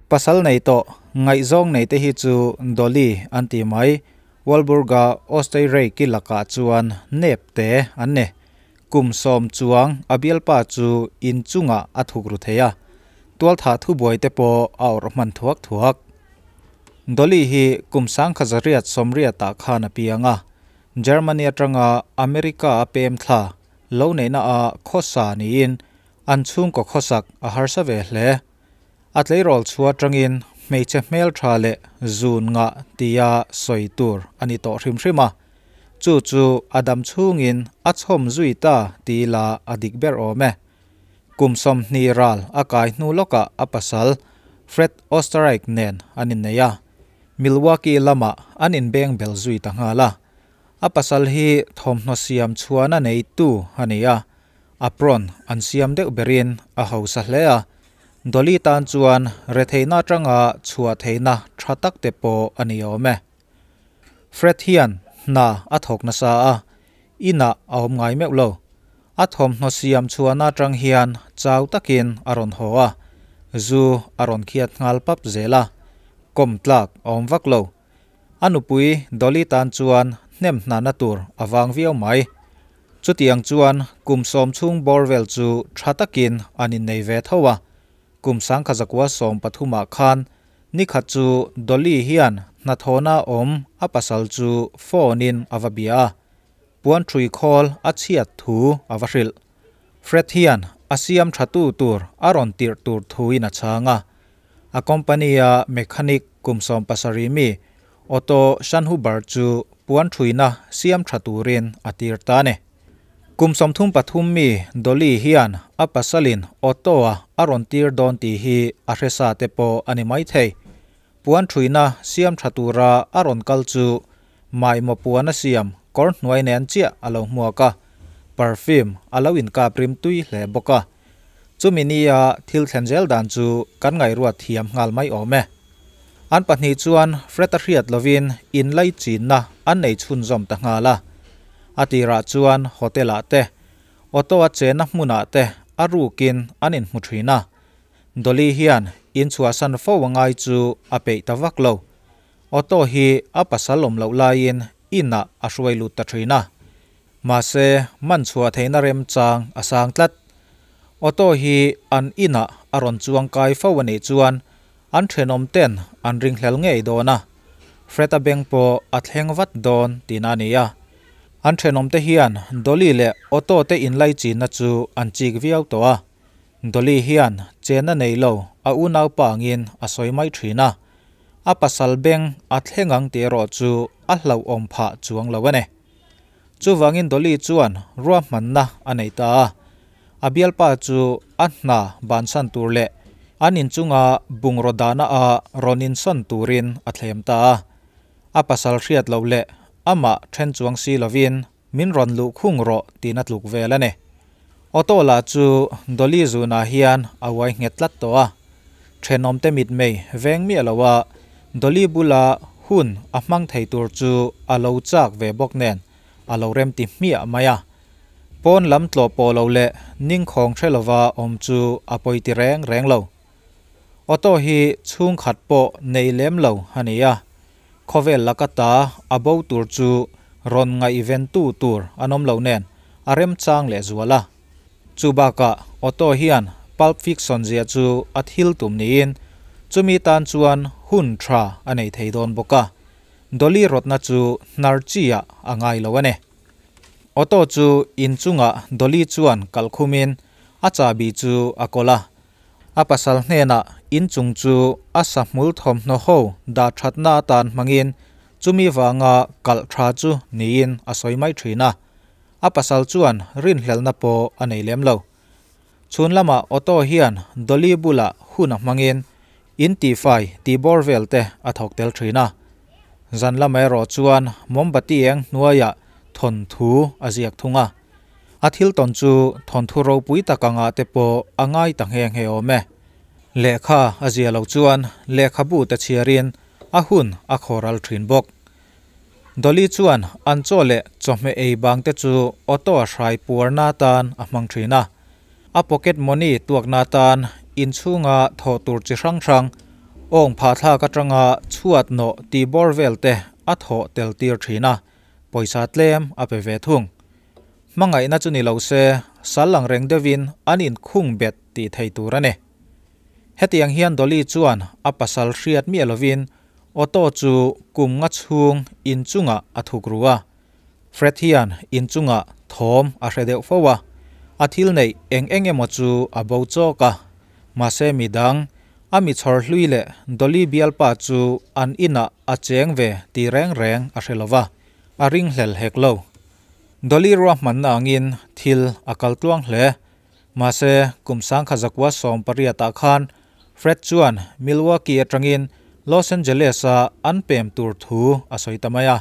Pasal nei tawh, ngaihzawng nei te hi chu Dolly an ti mai. Walburga Osterreich-i lakah chuan nep te an ni. Kum sawm chuang a bialpa chu in chungah a thuk ru thei a, tualthah thubuai te pawh a awrh hman thuak thuak. Dolly hi kum sangkha zariat sawmriat ah khan a piang a, Germany atanga America a pem thla lo neihna a khawsa niin an chhungkaw khawsak a harsa ve hle. A tleirawl chhuah atangin hmeichhe hmel tha leh zun ngah tia sawi tur a ni tawh hrim hrim a, chu chu a dam chhungin a chhawm zui ta ti ila a dik ber awm e. Kum sawmhnih ral a kai hnu lawkah a pasal Fred Osterreich nen an innei a, Milwaukee lamah an inbeng bel zui ta nghal a. A pasal hi thawmhnaw siam chhuahna neitu a ni a, apron an siam deuh berin a hausa hle a, Dolly tan chuan retheihna atanga chhuah theihna tha tak te pawh a ni awm e. Fred hian hna a thawk nasa a, inah a awm ngai meuh lo. A thawmhnaw siam chhuahna atang hian chau takin a rawn haw a, zu a rawn khiat nghal pap zel a, kawm tlak a awm vak lo. A nupui Dolly tan chuan hnem hnana tur a vang viau mai. Chutiang chuan kum sawm chhung bawr vel chu tha takin an innei ve tho a, kum 1913 ah khan nikhat chu Dolly hian hnathawhna awm a pasal chu phone in a va bia a, puan thui khawl a chhiat thu a va hrilh. Fred hian a siam tha tu tur a rawn tirh tur thuin a chhang a, a company a mechanic kum 17 mi Otto Schannhuber chu puan thuina siam tha turin a tir ta ni. Kum 33 mi Dolly hian a pasalin Otto a a rawn tir dawn tih hi a hresa te pawh a ni mai thei. Puan thuina siam tha tura a rawn kal chu mai maw puan a siam kawr hnuai nen chiah a lo hmuak a, perfume a lo inkap rim tui hle bawk a. Chumi nia thil thlen zel dan chu kan ngaihruat thiam nghal mai awm e. An pahnih chuan Fred a hriat lovin in lai chinna an nei chhunzawm ta nghal a. A tirah chuan hotel ah te, Otto a chena hmunah te a rukin an inhmu thin a. Dolly hian in chhuahsan fo a ngai chu a peih ta vak lo. Otto hi a pasal awm loh laiin inah a hruai lut ta thin a. Mahse man chhuah theihna rem chang a sang tlat. Otto hi an inah a rawn chuang kai fo a nih chuan an thenawm ten an ring hlel ngei dawn a. Fred a beng pawh a thleng vat dawn tihna a ni a. An thenawm te hian Dolly leh Otto te inlai chinna chu an chik viau tawh a. Dolly hian chena nei lo a unau pa angin a sawi mai thin a. A pasal beng a thleng ang tih erawh chu a hlauhawm phah chuang lo a ni. Chuvangin Dolly chuan ruahmanna a nei ta a. A bialpa chu a hna bansan tur leh an inchunga bungraw dahna a rawn insawn turin a thlem ta a. A pasal hriat loh leh amah then chuang si lovin min rawn luh khung rawh tihna tluk vel a ni. Otto lah chu Dolly zunah hian a uai nghet tlat tawh a. Thenawm te mit mei veng miah lo a, Dolly bula hun a hmang thei tur chu a lo chak ve bawk nen a lo rem ti hmiah mai a. Pawn lam tlawh pawh lo leh ning khawng hre lova awm chu a pawi ti reng reng lo. Otto hi chhung khat pawh nei lem lo a ni a. Khawvel laka ta a bo tur chu rawn ngaihven tu tur an awm lo nen a rem chang leh zual a. Chu bakah Otto hian Pulp Fiction zia chu a thil tum niin chumi tan chuan hun tha a nei thei dawn bawk a. Dolly rawtna chu hnar chi ah a ngai lo a ni. Otto chu inchungah Dolly chuan kalkhumin a chabi chu a kawl a. A pasal hnenah inchung chu a sahmul thawmhnaw ho dah thatna atan hmangin chumi wanga kalh tha chu niin a sawi mai thin a. A pasal chuan rin hlelna pawh a nei lem lo. Chhun lamah Otto hian Dolly bula hun a hmangin in ti fai ti bawr vel te a thawk tel thin a. Zan lama erawh chuan mombati eng hnuaiah thawn thu a ziak thung a. A thil tawn chu thawn thu ropui tak anga te pawh a ngai ta nghe nghe awm e. Lehkha a zia lo chuan lehkha bu te chhiarin a hun a khawral thin bawk. Dolly chuan an chaw leh chawhmeh ei bang te chu Otto a hrai puar na tan a hmang thin a. A pocket money tuak na tan inchhunga thaw tur chi hrang hrang Awng phah thlak atanga chhuat nawh tih bawr vel te a thawh tel tir thin a, pawisa tlem a pe ve thung. Hmangaihna chu ni lo se, sal ang reng deuhin an inkhung bet tih thei tur a ni. Hetiang hian Dolly chuan a pasal hriat miah lovin Otto chu kum nga chhung inchungah a thuk ru a. Fred hian inchungah thawm a hre deuh fo a, a thil neih eng eng emaw chu a bo chawk a. Mahse midang, a mi chhawr hlui leh Dolly bialpa chu an inah a cheng ve tih reng reng a hre lova, a ringhlel hek lo. Dolly ruahmanna angin thil a kal tluang hle. Mahse, kum sangkha zakua sawmpariatah khan Fred chuan Milwaukee atangin Los Angeles-a an pem tur thu a sawi ta mai a.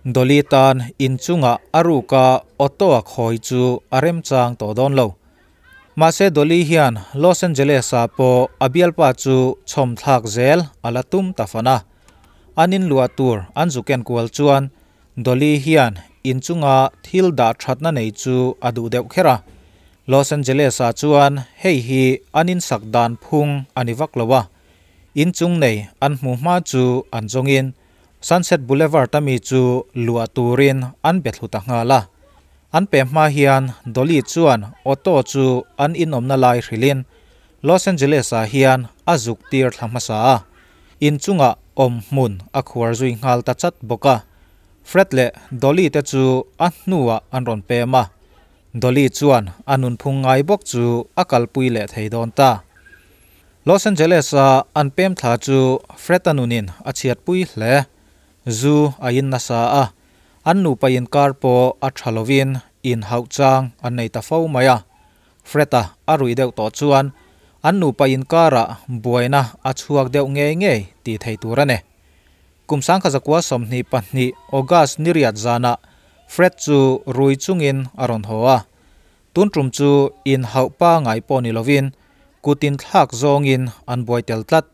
Dolly tan inchungah a ruka auto-a khawi chu a remchang tawh dawn lo. Mahse, Dolly hian Los Angeles-ah pawh a bialpa chu chhawm thlak zel a la tum ta fan a. An inluah tur an zu ken kual chuan Dolly hian inchunga thil dah thatna nei chu a duh deuh kher a. Los Angeles-ah chuan hei hi an insak dan phung a ni vak lo a, inchung nei an hmu hma chu an zawngin Sunset Boulevard a mi chu luah turin an be thlu ta nghal a. An pe hma hian Dolly chuan auto chu an inawmna lai hrilhin Los Angeles-ah hian a zuk tir thla hmasa a, inchungah awm hmun a khuar zui nghal ta chat bawk a. Fred leh Dolly te chu a hnuah an rawn pem a, Dolly chuan a nunphung ngai bawk chu a kalpui leh thei dawn ta. Los Angeles-a an pem thla chu Fred-a nunin a chhiatpui hle. Zu a in nasa a, an nupa inkar pawh a tha lovin inhauh chang an nei ta fo mai a. Fred-a a ruih deuh tawh chuan an nupa inkarah buaina a chhuak deuh ngei ngei tih thei tur a ni. Kum sangkha zakua 22 August niriat zanah Fred chu rui chungin a rawn haw a. Tun tum chu inhauh pangai pawh ni lovin kutin thlak zawngin an buai tel tlat.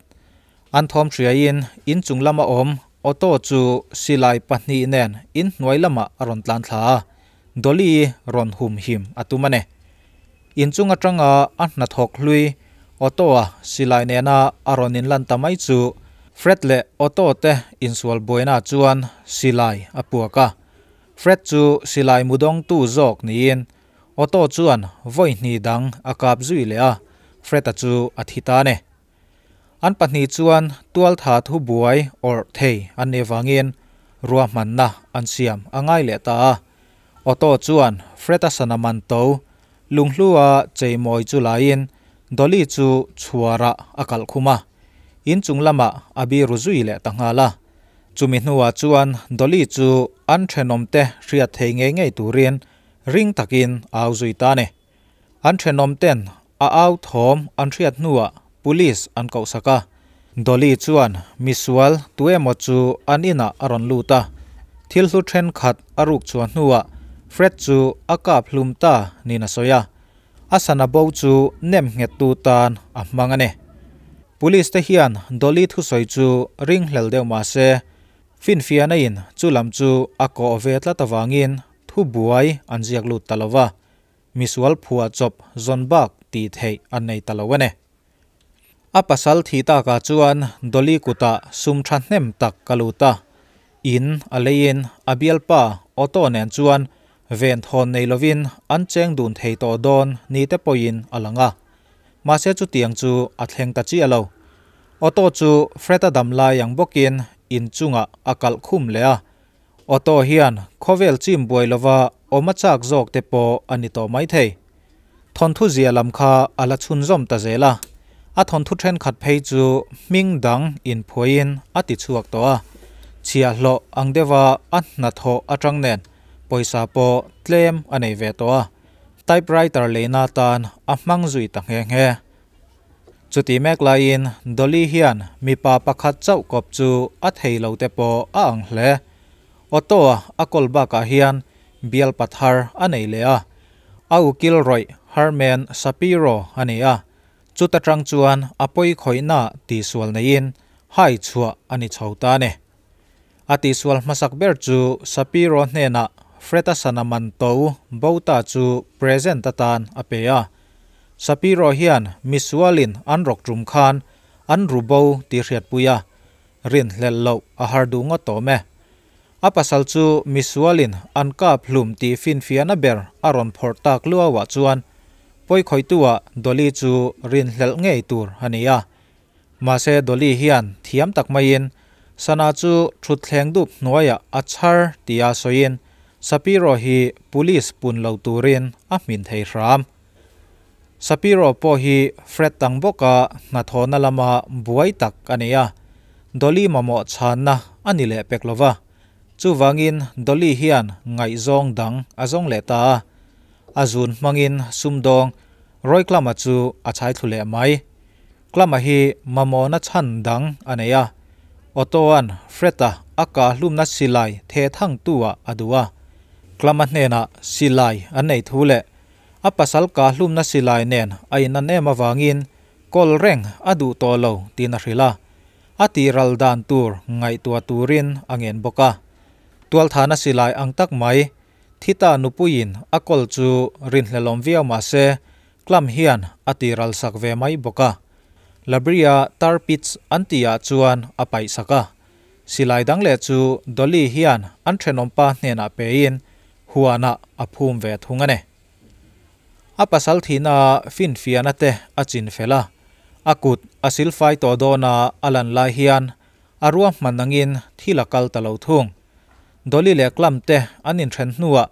An thawm hriaiin inchung lama awm auto chu silai pahnih nen inhnuai lamah a rawn tlan thla a. Dolly rawn hum him a tum a ni. Inchung atanga a hnathawk hlui auto-a silai nena a rawn inlan ta mai chu Fred leh auto te insual buaina chuan silai a puak a. Fred chu silai mudawng tu zawk niin auto chuan vawi hnih dang a kap zui leh a, Fred-a chu a thi ta a ni. An pahnih chuan tualtha thu buai awrh thei an nih avangin ruahmanna an siam a ngai leh ta a. Auto chuan Fred-a sana man to lunghlua cheimawi chu laiin Dolly chu chhuarah a kalh khum a, inchung lamah a biru zui leh ta nghal a. Chumi hnuah chuan Dolly chu an thenawmte hriat thei ngei ngei turin ring takin a au zui ta a ni. An thenawmten a au thawm an hriat hnuah police an kohsak a. Dolly chuan misual tuemaw chu an inah a rawn lut a. Thil hlu thenkhat a ruk chhuah hnuah Fred chu a kap hlum ta niin a sawi a. A sana bo chu nem nghet tu tan a hmang a ni. Police te hian Dolly thusawi chu ringhlel deuh mah se, finfiahna in chu lam chu a kawh ve tlat avangin thu buai an ziak lut ta lo va. Misual phuah chawp zawn bak tih theih an nei ta lo a ni. A pasal thih takah chuan Dolly kutah sum tha hnem tak ka lut a. In a leiin a bialpa auto nen chuan ven thawn nei lovin an cheng dun thei tawh dawn ni te pawhin a lang a. Mahse chutiang chu a thleng ta chiah lo. Auto chu Fred-a dam lai ang bawkin inchungah a kalh khum leh a. Auto hian khawvel chim buai lova awm a chak zawk te pawh a ni tawh mai thei. Thawnthu zia lam kha a la chhunzawm ta zel a, a thawnthu thenkhat phei chu hming dang inphuaiin a ti chhuak tawh a, chhiahhlawh ang deuha a hnathawh atang nen pawisa pawh tlem a nei ve tawh a, typewriter leina atan a hmang zui ta nghe nghe. Chuti mek laiin Dolly hian mipa pakhat chauh kawp chu a thei lo te pawh a ang hle. Auto-a a kawl bakah hian bial pathar a nei leh a, a ukil rawih Herman Shapiro a ni a, chuta tang chuan a pawi khawihna tihsual neiin hai chhuah a ni chho ta a ni. A tihsual hmasak ber chu Shapiro hnenah Fred-a sana man to bo ta chu present atan a pe a. Shapiro hian misualin an rawk tum khan an ru bo tih hriatpui a, rinhlelh loh a har duh ngawt tawh e. A pasal chu misualin an kap hlum tih finfiahna ber a rawn phawrh tak luauah chuan pawikhawihtuah Dolly chu rinhlelh ngei tur a ni a. Mahse Dolly hian thiam tak maiin sana chu thutthleng dup hnuaiah a chhar tia sawiin Shapiro hi police pun lo turin a hmin thei hram. Shapiro pawh hi Fred tang bawka hnathawhna lama buai tak a ni a, Dolly mamawh chhanna a ni leh pek lova. Chuvangin Dolly hian ngaihzawng dang a zawng leh ta a, a zun hmangin sumdawng Roy Klama chu a chhai thlu leh mai. Klama hi mamawhna chhan dang a nei a, Otto-a'n Fred-a a kah hlumna silai theh thangtu-ah a duh a. Klama hnenah silai an nei thu leh a pasal kah hlumna silai nen a inan em avangin kawl reng a duh tawh lo tiin a hrilh a, a tihral dan tur ngaihtuah turin a ngen bawk a. Tualthana silai ang tak mai Thita nupuiin a kawl chu rinhlelawm viau mah se Klam hian a tihral sak ve mai bawk a. Labria tar pits an tihah chuan a paih sak a. Silai dang leh chu Dolly hian an thenawmpa hnenah pein huanah a phum ve thung a ni. A pasal thihna finfiahna te a chin fel a, a kut a silfai tawh dawna a lan lai hian a ruahman angin thil a kal ta lo thung. Dolly leh Klam te an inthen hnuah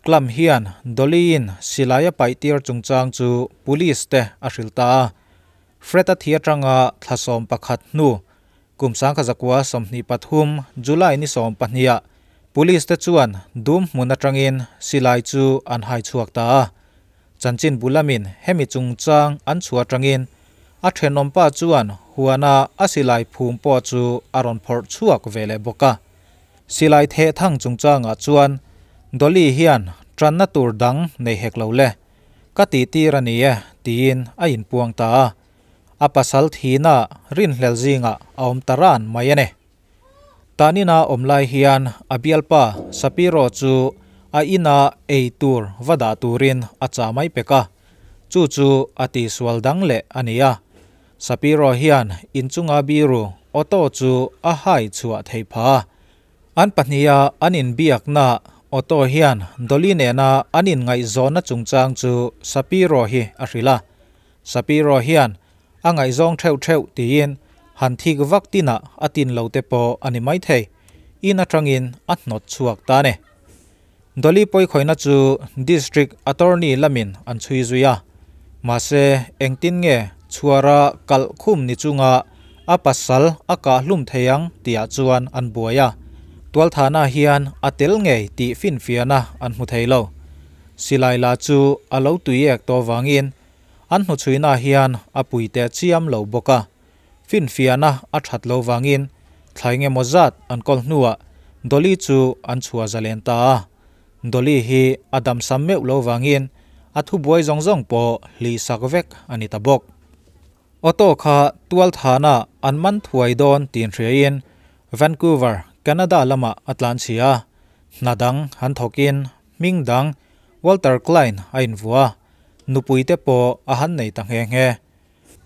Klam hian Dolly-in silai a paih tir chungchang chu police te a hrilh ta a. Fred-a thi atanga thla 11 hnu, kum 1923 July ni 12-ah police te chuan dum hmun atangin silai chu an hai chhuak ta a. Chanchin bulamin hemi chungchang an chhuah atangin a thenawmpa chuan huana a silai phum pawh chu a rawn phawrh chhuak ve leh bawk a. Silai theh thang chungchangah chuan Dolly hian tanna tur dang nei hek lo le. Ka ti tir a ni e tiin a inpuang ta a. A pasal thina rinhlel zinga a awm ta ran mai a ni. Tanina awm lai hian a bialpa Shapiro chu a ina ei tur va dah turin a cha mai pek a. Chu chu a tisual dang leh a ni a. Shapiro hian inchunga biru Otto chu a hai chhuah thei pha. An pahniha an inbiakna Otto hian Dolly nena an inngaihzawnna chungchang chu Shapiro hi a hrilh a. Shapiro hian a ngaihzawng theuh theuh tiin han thik vak tinah a tin lo te pawh a ni mai thei. In atangin a hnawt chhuak ta a ni. Dolly pawikhawihna chu District Attorney lamin an chhui zui a. Mahse engtin nge chhuara kalh khum ni chunga a pasal a kah hlum thei ang tihah chuan an buai a. Tualthana hian a tel ngei tih finfiahna an hmu thei lo. Silai la chu a lo tui ek tawh vangin an hnuchhuina hian a pui teh chiam lo bawk a. Finfiahna a that lo vangin thlai nge maw zat an kawl hnuah Dolly chu an chhuah zalen ta a. Dolly hi a damsam meuh lo vangin a thu buai zawng zawng pawh hli sak vek a ni ta bawk. Otto kha tualthana an man thuai dawn tin hriain Vancouver, Canada lama a tlan chhia. Hna dang han thawkin hming dang Walter Klein a invua. Nupui te pawh a han nei ta nghe nghe.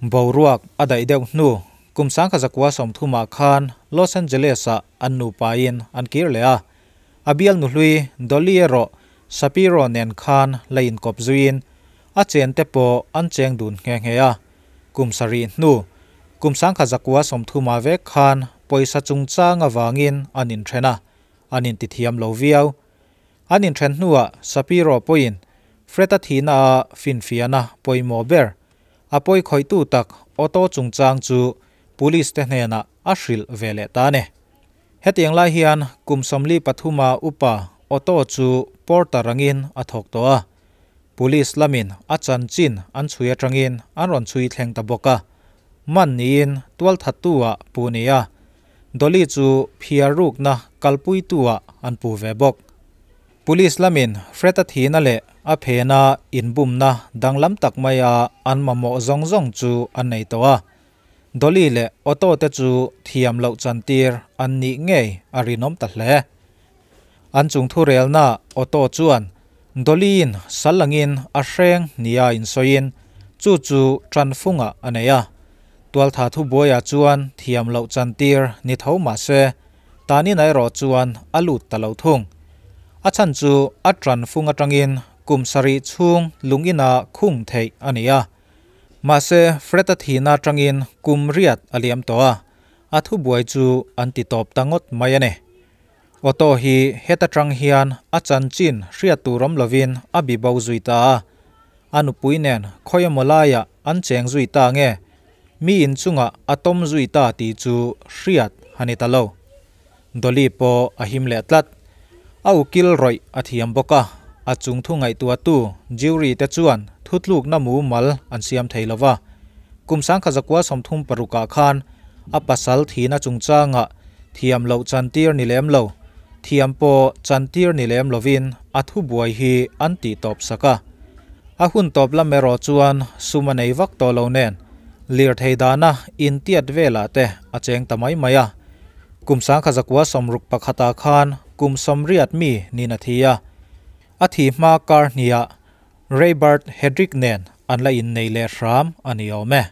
Boruak a daih deuh hnu kum 1930-ah khan Los Angeles-ah an nupain an kir leh a. A bial nuhlui Dolly erawh Shapiro nen khan la inkawp zuiin a chen te pawh an cheng dun nghe nghe a. Kum 7 hnu kum 1930-ah vek khan pawisa chungchang awangin an inthen a, an intithiam lo viau. An inthen hnuah Shapiro pawhin Fred-a thihna a finfiahna pawimawh ber a pawikhawihtu tak Otto chungchang chu police te hnenah a hrilh ve leh ta a ni. Hetiang lai hian kum 43-a upa Otto chu porter angin a thawk tawh a. Police lamin a chanchin an chhui atangin an rawn chhui thleng ta bawk a. Man niin tualthattu-ah pu ni a. Dolly chu phiar rukna kalpuitu-ah an pu ve bawk. Police lamin Fred-a thihna leh a phena inbumna danglam tak maia an mamawh zawng zawng chu an nei tawh a. Dolly leh Otto te chu thiam loh chantir an nih ngei a rinawm ta hle. An chung thu relna Otto chuan Dolly-in salangin a hreng nia insawiin chu chu tanfunga a nei a. Tualtha thu buaiah chuan thiam loh chantir ni tho mah se, tanin erawh chuan a lut ta lo thung. A chhan chu a ṭan fung aṭangin kum sarih chhung lung ina khung theih a ni a. Mahse, Fred-a thihna aṭangin kum riat a liam tawh a, a thubuai chu an ti tawp ta ngawt mai a ni. Auto hi heta ṭang hian a chanchin hriat tur awm lovin a bi bo zui ta a. A nupui nen khawi emaw laiah an cheng zui ta nge, mi inchungah a tawm zui ta tih chu hriat a ni ta lo. Dolly pawh a him leh tlat. A ukil rawih a thiam bawk a, a chung thu ngaihtuahtu jury te chuan thutlukna mumal an siam thei lo va. Kum 1936 ah khan a pasal thihna chungchangah thiam loh chantir ni lem lo, thiam pawh chantir ni lem lovin a thubuai hi an tih tawp sak a. A hun tawp lam erawh chuan sum a nei vak tawh lo nen, lirthei dana intiat velah te a cheng ta mai mai a. Kum 1961 ah khan kum 80 mi niin a thi a. A thih hma kar hniah Raybert Hedrick nen an la innei leh hram a ni awm e.